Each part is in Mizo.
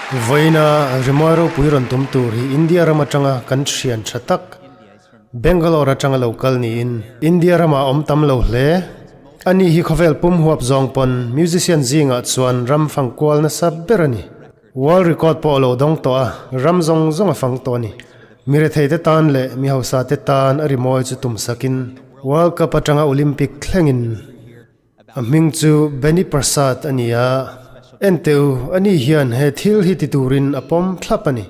Vawiina rimawi ropui rawn tum tur hi India ram atanga kan thian tha tak Bangalore atanga lo kal niin India ramah awm tam lo hle. Ani hi khawvel pum huap zawng pawn musician zingah chuan ram fang kual nasa ber a ni. World record pawh a lo dawng tawh a, ram zawng zawng a fang tawh a ni. Mi rethei te tan leh mi hausa te tan a rimawi chu tum sakin World Cup atanga Olympic thlengin A hming chu Benny Prasad a ni a, Enteh u, ani hian he thil hi ti turin a pawm thlap a ni.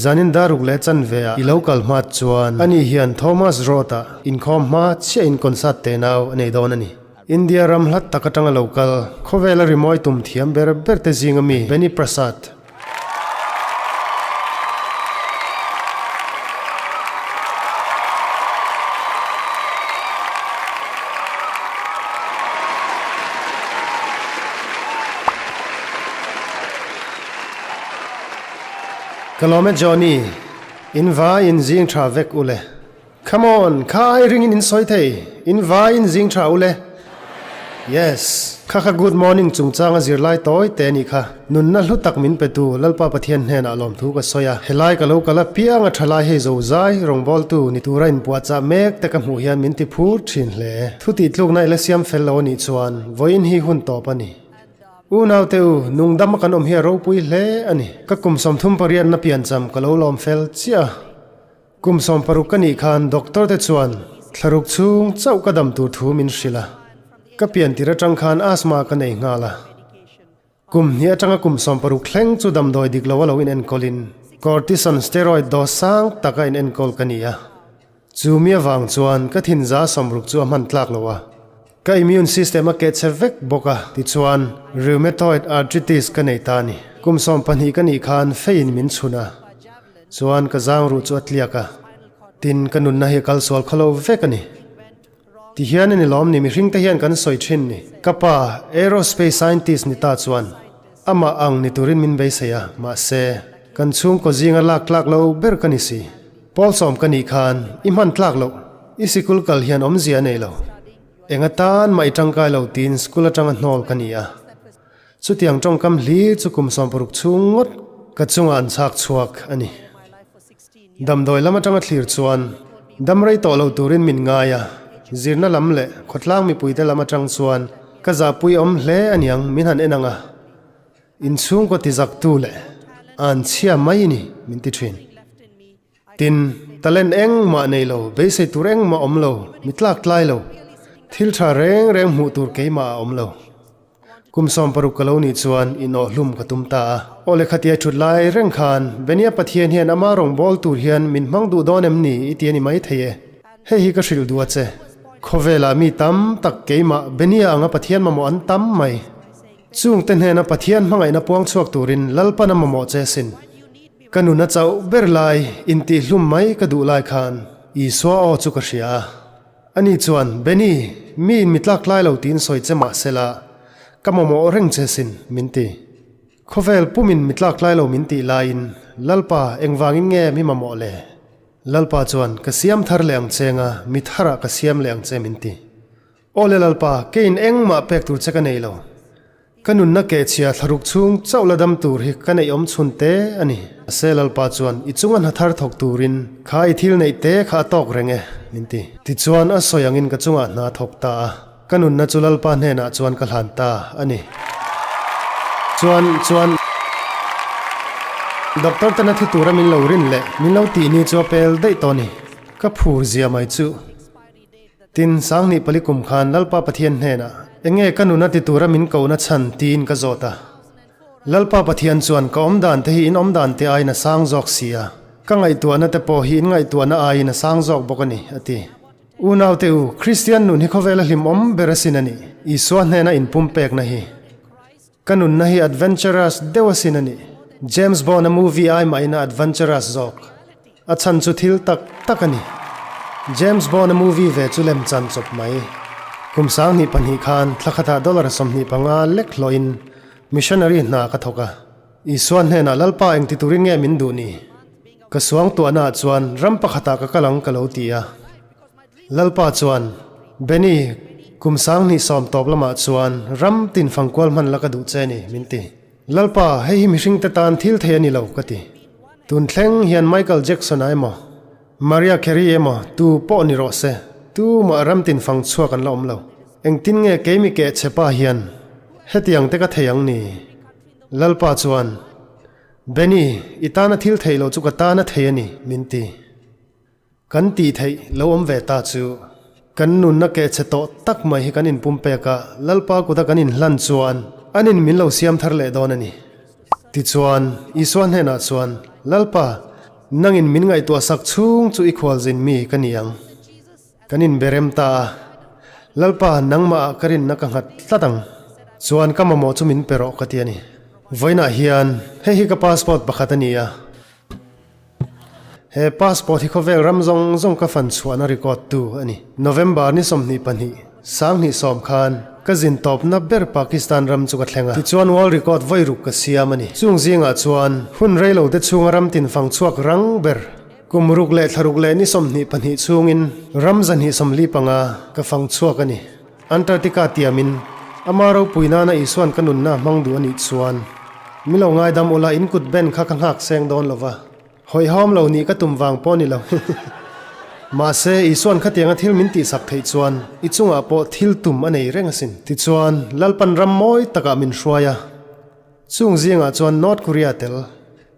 Zanin daruk leh chanve ah i lo kal hmat chuan ani hian Thomas Road-ah inkhawm hma chiahin concert te nau a nei dawn a ni. India ram hlat tak atanga lo kal, khawvela rimawi tum thiam ber ber te zinga mi Benny Prasad. Ka lawm e Johnny, in vai in zing tha vek u le. Come on, kha ai ringin in sawi thei, in vai in zing tha ule. Yes, kha kha good morning chungchang a zirlai tawi te anih kha. Nunna hlu tak min pe tu Lalpa Pathian hnenah lawmthu ka sawi a, helai ka lo kal apiang a thalai hei zo zai rawngbawltu ni tura inpuahchah mek te ka hmuh hian min ti phur thin hle. Thu tih tlukna i la siam fel lo anih chuan vawiin hi hun tawp a ni. Unaute u, nungdam a kan awm hi a ropui hle a ni. Ka kum 38 na piancham ka lo lawm fel chiah a. Kum 60 ka nih khan doctor te chuan thlaruk chhung chauh ka dam tur thu min hrilh a, ka pian tir atang khan asthma ka nei nghal a. Kum hnih atanga kum 60 thleng chu damdawi dik lo a lo in enkawl in cortisone steroid dose sang tak a in enkawl ka ni a. Chu mi avang chuan ka thin za 60 chu a hman tlak lo a, ka immune system a keh che vek bawk a tichuan rheumatoid arthritis ka nei ta a ni. Kum 12 ka nih khan feiin min chhun a. Chuan ka zang ruh chu a tliak a, tin ka nunna hi a kal sual khaw lo vek a ni. Ti hian a ni lawm ni mihring te hian kan sawi thin ni. Ka pa aerospace scientist ni ta chuan amah ang ni turin min beisei a, mahse kan chhungkaw zinga lak tlak lo ber ka ni si. Pawl sawm ka nih khan i hman tlak loh, i sikul kal hian awmzia a nei lo. Eng atan mah i tangkai lo tiin school atanga hnawl ka ni a. Chutiang tawngkam hlir chu kum 60 chhung ngawt ka chungah an chhak chhuak a ni. Damdawi lam atanga thlir chuan dam rei tawh lo turin min ngai a, zirna lam leh khawtlang mipuite lam atang chuan ka zahpui awm hle a niang min han en ang a, inchhungkaw tizaktu leh an chhia mai ni min ti thin. Tin, talent engmah nei lo, beisei tur engmah awm lo, mi tlak tlai lo, thil tha reng reng hmuh tur keimah a awm lo. Kum 60 ka lo nih chuan inawhhlum ka tum ta a. Aw lehkhatia thut lai reng khan Benia Pathian hian ama rawngbâwl tur hian min hmang duh dawn em ni i ti a ni maithei e. Hei hi ka hrilh duh a che. Khawvelah mi tam tak keimah Benia anga Pathian mamawh an tam mai. Chungte hnena Pathian hmangaihna puang chhuak turin Lalpan a mamawh che sin. Ka nuna chauh ber lai intihhlum mai ka duh lai khan Isua aw chu ka hria a. Ani chuan, Benny, mi in mi tlak tlai lo tiin sawi che mah sela, ka mamawh reng che sin, min ti. Khawvel pumin mi tlak tlai lo min tih laiin, Lalpa, engvangin nge mi mamawh le? Lalpa chuan, Ka siam thar leh ang che nga, mi tharah ka siam leh ang che, min ti. Aw le Lalpa, keiin engmah pek tur che ka nei lo. Ka nunna kehchhia thlaruk chhung chauh la dam tur hi ka neih awm chhun te a ni. Mahse Lalpa chuan i chunga hna thar thawk turin kha i thil neih te kha a tawk reng e, min ti. Tichuan a sawi angin ka chungah hna thawk ta a, ka nunna chu Lalpa hnenah chuan ka hlan ta a ni. Chuan, chuan. Doctor tena thi tura min lo rin leh min lo tih ni chu a pel daih tawh a ni. Ka phur zia mai chu. Tin, 2004 kum khan Lalpa Pathian hnenah, Enge ka nuna ti tura min kohna chhan? tiin ka zawt a. Lalpa Pathian chuan, Ka awm dan te hi in awm dan te aiin a sang zawk si a, ka ngaihtuahna te pawh hi in ngaihtuahna aiin a sang zawk bawk a ni, a ti. Unaute u, Kristian nun hi khawvela hlimawm ber asin a nih, Isua hnena inpumpekna hi. Ka nunna hi adventurous deuh asin a nih. James Bond-a movie ai mahin a adventurous zawk. A chhan chu thil tak tak a ni. James Bond-a movie ve chu lem chan chawp mai. Kum 2002 khan thla khatah dollar 25 lek hlawhin missionary hna ka thawk a. Isua hnenah Lalpa engti turin nge min duh ni? Ka suang tuahnaah chuan ram pakhatah ka kal ang ka lo ti a. Lalpa chuan, Benny, kum 2010 tawp lamah chuan ram tin fangkual hman la ka duh che ni, min ti. Lalpa, hei hi mihringte tan thil thei a ni lo, ka ti. Tun thleng hian Michael Jackson-a emaw, Mariah Carey emaw tu pawh ni rawh se, tumah ramtin fang chhuak an la awm lo. Engtin nge keimi keh che pa hian hetiang te ka thei ang ni? Lalpa chuan, Benny, i tana thil theih loh chu ka tana thei a ni, min ti. Kan tih theih lo awm ve ta chu kan nunna keh che tawh tak mai hi kan inpumpek a, Lalpa kuta kan inhlan chuan anin min lo siam thar leh dawn a ni. Tichuan, Isua hnenah chuan, Lalpa, nangin min ngaihtuah sak chhung chu i khualzin mi ka ni ang. Kan inberem ta a, Lalpa, nangmahah ka rinna ka nghat tlat ang. Chuan ka mamawh chu min pe rawh ka ti a ni. Vawiinah hian, hei hi ka passport pakhat a ni a. He passport hi khawvel ram zawng zawng ka fan chhuahna record tu a ni. November ni 22, 2010 khan ka zin tawpna ber Pakistan ram chu ka thleng a. Tichuan world record vawi ruk ka siam a ni. Chung zingah chuan hun reilo te chhunga ram tin fang chhuak rang ber kum ruk leh thla ruk leh ni 22 chhungin ram 245 ka fang chhuak a ni. Antarctica tiamin ama ropui nana Isuan ka nunna hmang duh a nih chuan mi lo ngaidam ula in kut ben kha ka nghak seng dawn lova, hawihhawm lo nih ka tum vang pawh ni lo. Mahse, Isuan khatianga thil min tihsak theih chuan i chungah pawh thil tum a nei reng asin. Tichuan, Lalpan ram mawi takah min hruai a, chung zingah chuan North Korea tel.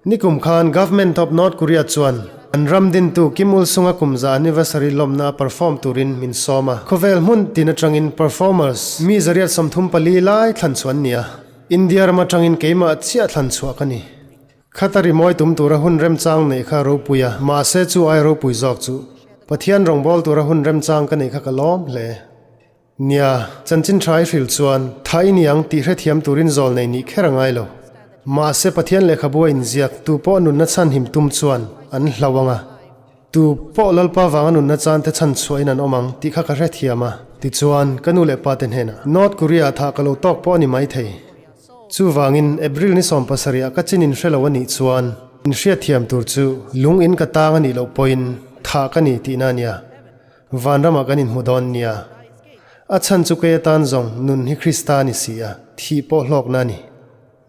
Nikum khan Government of North Korea chuan an ram dintu Kim Il Sung-a kumza anniversary lawmna a perform turin min sawm a. Khawvel hmun tin atangin performers mi 134 lai thlan chhuah an ni a. India ram atangin keimah chiah thlan chhuah ka ni. Khata rimawi tum tura hun remchang neih kha ropui a, mahse chu ai ropui zawk chu Pathian rawngbâwl tura hun remchang ka neih kha ka lawm hle. Nia, chanchin tha i hril chuan tha i ni ang tih hrethiam turin zawl nei nih kher a ngai lo. Mahse Pathian lehkhabu a inziak tu pawh nunna chhan him tum chuan an hlau ang a, tu pawh Lalpa vanga nunna chan te chhan chhuahin an awm ang tih kha ka hrethiam a. Tichuan, ka nu leh pa te hnenah North Korea ah thah ka lo tawk pawh a ni maithei. Chuvangin, April ni 70 ah ka chin in hre lo a nih chuan in hriatthiam tur chu lung in ka tang a nih loh pawhin thah ka ni tihna a nia. Vanramah kan inhmu dawn nia. A chhan chu kei atan zawng nun hi Krista a ni si a, thih pawh hlawkna a ni.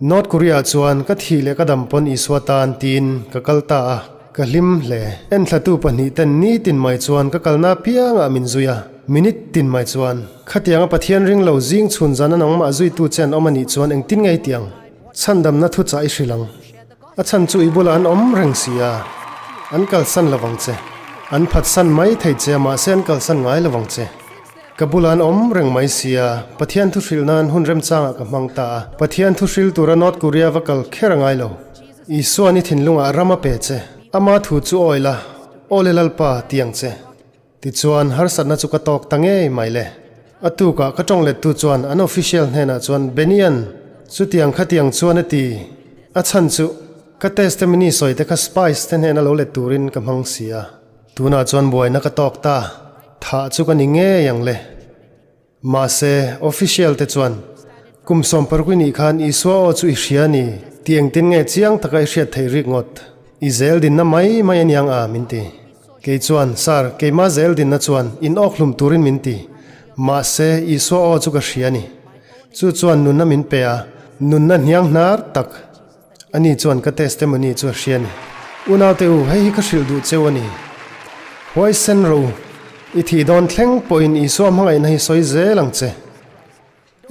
North Korea chuan ka thih leh ka dam pawn Isua tan tiin ka kal ta a, ka hlim hle. Enthlatu pahnih ten nitin mai chuan ka kalna apiangah min zui a, minute tin mai chuan. Khatianga Pathian ring lo zing chhun zana nangmah zuitu che an awm a nih chuan engtin ngei ti ang? Chhandamna thuchah i hrilh ang. A chhan chu i bulah an awm reng si a, an kalsan lo vang che. An phatsan mai thei che a, mahse an kalsan ngai lo vang che. Ka bulah an awm reng mai si a, Pathian thu hrilh nan hun remchangah ka hmang ta a. Pathian thu hril tura North Korea va kal kher a ngai lo. Isuan i thinlungah ram a pe che. Ama thu chu awi la, Aw le Lalpa, ti ang che. Tichuan, harsatna chu ka tawk ta ngei mai le. A tukah ka tawng lettu chuan an official hnenah chuan Benian, chutiang khatiang chuan a ti. A chhan chu, ka testimony sawi te kha spies te hnena lo let turin ka hmang si a. Tunah chuan buaina ka tawk ta, thah chu ka ni ngei ang le. Mahse, official te chuan, Kum 70 nih khan Isua aw chu i hria a ni, tih engtin nge chiang taka i hriat theih rik ngawt? I zel dinna mai mai a niang a, min ti. Kei chuan, Sir, keimah zel dinna chuan in awk hlum turin min ti. Mahse, Isua aw chu ka hria a ni. Chu chuan nunna min pe a, nunna hniang hnar tak. Ani chuan ka testimony chu a hria a ni. Unaute u, hei hi ka hrilh duh cheu a ni. Huaisen ro, i thih dawn thleng pawhin Isua hmangaihna hi sawi zel ang che.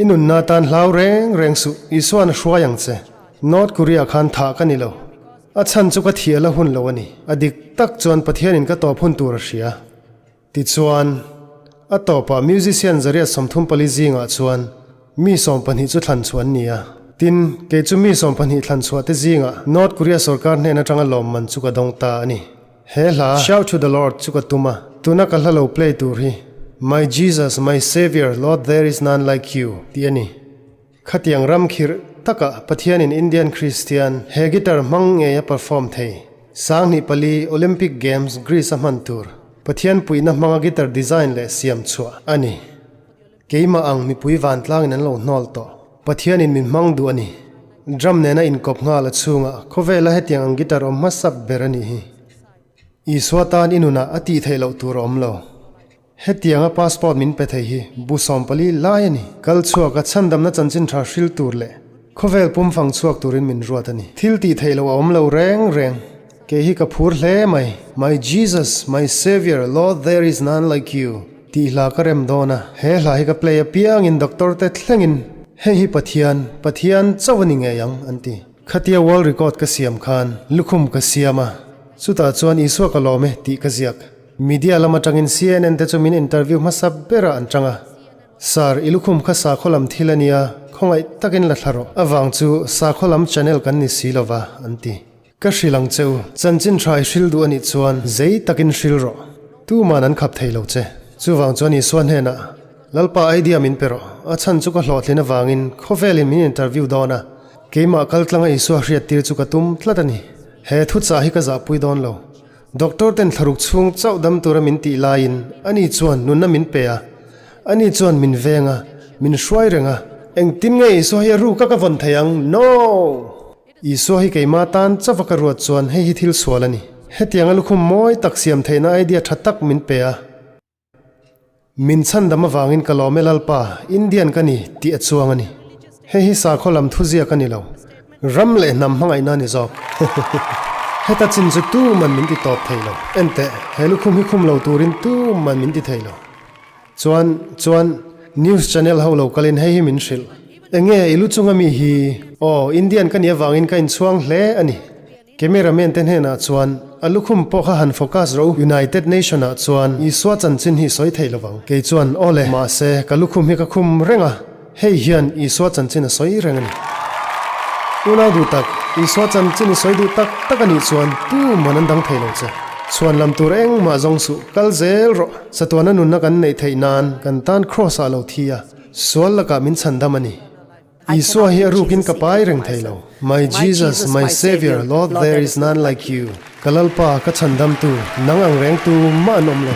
I nunna tan hlau reng reng suh, Isua'n a hruai ang che. North Korea khan thah ka ni lo. A chhan chu ka thih a la hun lo a ni. A dik tak chuan Pathianin ka tawp hun tur a hria. Tichuan, a tawpah musician 134 zingah chuan mi 12 chu thlan chhuah an ni a. Tin, kei chu mi 12 thlan chhuah te zingah North Korea sorkar hnen atanga lawmman chu ka dawng ta a ni. He hla, Shout to the Lord chu ka tum a, tuna ka hla lo play tur hi, My Jesus, my Saviour, Lord there is none like you, tih a ni. Khatiang ram khirh takah Pathianin Indian Kristian he guitar hmang ngei a perform thei. 2004 Olympic Games Greece a hman tur Pathian puihna hmanga guitar design leh siam chhuah a ni. Keimah ang mipui vantlangin an lo hnawl tawh. Pathianin min hmang duh a ni. Drum nena inkawp nghal a chhungah khawvela hetiang ang guitar awm hmasa ber a nih hi. Isua tan i nunah a tih theih loh tur a awm lo. Hetianga passport min pe thei hi bu 14 lai a ni. Kal chhuak a chhandamna chanchin tha hril tur leh. Khawvel pum fang chhuak turin min ruat a ni. Thil tih theih loh a awm lo reng reng. Kei hi ka phur hle mai. My Jesus, my Saviour, Lord there is none like you tih hla ka rem dawn a. He hla hi ka play apiangin doctor te thlengin hei hi Pathian, Pathian chauh a ni ngei ang an ti. Khatia world record ka siam khan lukhum ka siam a, chutah chuan Isua ka lawm e tih ka ziak. Media lam atangin CNN te chu min interview hmasa berah an tang a. Sir, i lukhum kha sakhaw lam thil a nia, khawngaih takin la thla rawh. Avang chu sakhaw lam channel kan ni si lova, an ti. Ka hrilh ang che u, chanchin tha i hril duh a nih chuan zei takin hril rawh. Tuman an khap thei lo che. Chuvang chuan Isua hnenah, Lalpa idea min pe rawh, a chhan chu ka hlawhtlin avangin khawvelin min interview dawn a, keimah kaltlanga Isua hriattir chu ka tum tlat a ni. He thuchah hi ka zahpui dawn lo. Doctor ten thlaruk chhung chauh dam tura min tih laiin ani chuan nunna min pe a, ani chuan min veng a, min hruai reng a. Engtin nge Isua hi a ruk a ka vawn thei ang? No! Isua hi keimah tan chauh a ka ruat chuan hei hi thil sual a ni. Hetianga lukhum mawi tak siam theihna idea tha tak min pe a. Min chhandam avangin ka lawm e Lalpa, Indian ka ni tih a chuang a ni. Hei hi sakhaw lam thuziak a ni lo. Ram leh hnam hmangaihna a ni zawk. Heta chin chu tuman min ti tawp thei lo. Enteh, he lukhum hi khum lo turin tuman min ti thei lo. Chuan, chuan, news channel ho lo kalin hei hi min hrilh. Enge i lu chunga mi hi? Aw, Indian ka nih avangin ka inchhuang hle a ni. Cameraman te hnenah chuan, A lukhum pawh kha han focus rawh u, United Nation ah chuan Isua chanchin hi sawi thei lovang. Kei chuan, Aw le, mahse, ka lukhum hi ka khum reng a, hei hian Isua chanchin a sawi reng a ni. Unau duh tak, Isua chanchin i sawi duh tak tak a nih chuan tuman an dang thei lo che. Chhuan lam tur engmah zawng suh, kal zel rawh. Chatuana nunna kan neih theih nan kan tan Kraws ah lo thi a, sual lakah min chhandam a ni. Isua hi a rukin ka pai reng thei lo. My Jesus, my Saviour, Lord there is none like you. Ka Lalpa, ka chhandamtu, nang ang rengtu mah an awm lo.